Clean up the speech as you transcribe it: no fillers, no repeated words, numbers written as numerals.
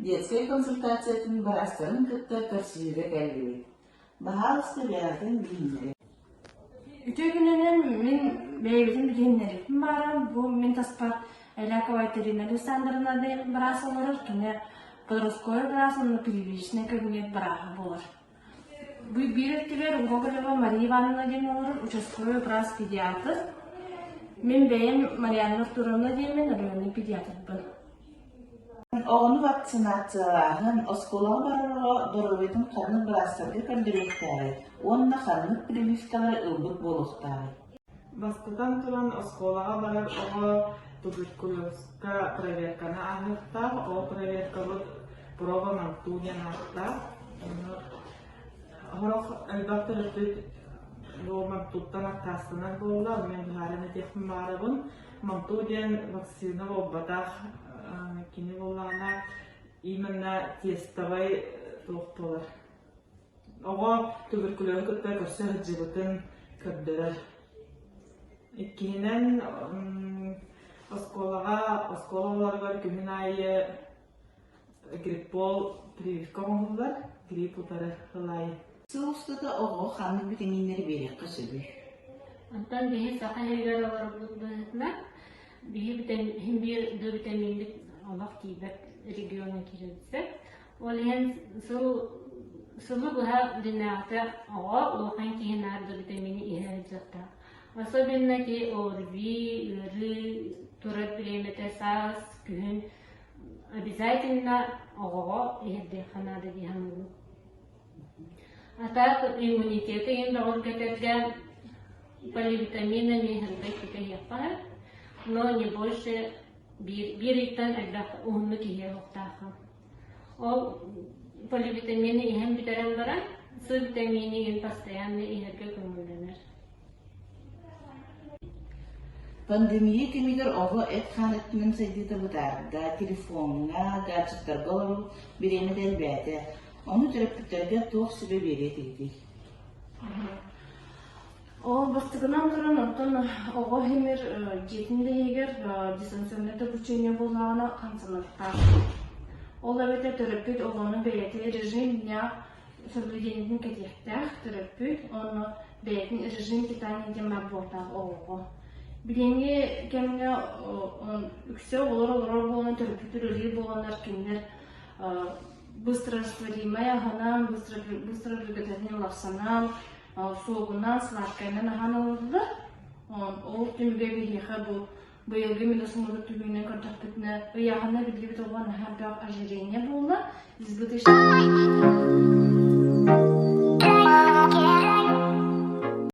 детскай консультациятын быраастарын кытта көрсүһүүгэ кэллибит. Баһаалыста бэйэҕитин билиһиннэриҥ. Үтүө күнүнэн мин бэйэбитин билиһиннэриэхпин баарым. Бу мин таспар Элякова Екатерина Александровна диэн быраас олорор. Кини подростковай быраас уонна первичный кабинет бырааһа буолар. Бу биир өттүгэр Гоголева Мария Ивановна диэн олорор участковай быраас-педиатр. Мин бэйэм Марианна Артуровна диэммин районный педиатрбын. Оҕону вакцинациялааһын, оскуолаҕа барар оҕо доруобуйатын ханнык быраастарга көрдөрүөхтээҕий уонна ханнык прививкалары ылбыт буолуохтааҕый? Бастатан туран, оскуолаҕа барар оҕо туберкулезка проверканы ааһыахтаах. Ол проверкабыт проба манту диэн ааттаах. Онно сорох элбэх төрөппүт бу мантуттан аккаастанар буолла. Мин быһааран этиэхпин баҕарабын. Манту диэн вакцина буолбатах. Кини буоллаҕына именно тестовай туох буолар. Оҕо туберкулеһу кытта көрсө сылдьыбытын көрдөрөр. Иккиһинэн, оскуолаҕа, оскуола оҕолоругар күһүн аайы гриппол прививка оҥоһуллар, грипп утары сыл аайы. Сыл устата оҕоҕо ханнык битэмииннэри биэриэххэ сөбүй? Онтон биһи саха иһигэр олорбут быһыытынан биһи битэмиин биир да битэмиинбит олох тиийбэт региоҥҥа киирэрбит. Ол иһин сыл сылы быһа дьиҥнээхтэ оҕо улахан киһи наар да битэмиини иһэ сылдьыахтаах. Особенно ити ОРВИ, ыарыы турар бириэмэтэ саас, күһүн обязательно оҕоҕо иһэрдиэххэ наада дии саныыбын. А так иммунитеты иһин бөҕөргөтөргө поливитамины эмиэ элбэх иһиэххэ но не больше биир, биир ыйтан элбэх уһуннук иһиэ суохтааххын. Ол поливитамины иһэн бүтэрэн баран, С витамини иһин постоянно иһэргэ көҥүллэнэр. Пандемия кэмигэр оҕо эт-хаан өттүнэн сайдыыта бытаарда, телефоҥҥа, гаджеттарга олоруу бириэмэтэ элбээтэ. Ону төрөппүттэргэ туох сүбэ биэриэ этигитий? Ол бастакынан туран, оттон оҕо иһимир дьиэтин да иһигэр дистанционнай обучение буоллаҕына хамсаныахтаах. Ол эбэтэр төрөппүт оҕону бэйэтэ режим дня соблюдениетын кэтиэхтээх төрөппүт уонна бэйэтин режим питания диэн баар буолтаах оҕоҕо. Билиҥҥи кэмҥэ үксэ оҕолор олорор буолан төрөппүт үлэлиир буоланнар кинилэр быстро растворимай аһынан, быстро быстро приготовление уларсанан, суогунан, сладкайынан аһаан ылыллар. Ол түмүгэ биһиэхэ бу быйылгы медосмотр түмүгүнэн көрдөхпүтүнэ, ыйааһына биллибит оҕо наһаа элбэх ожирение буолла. Избыточный.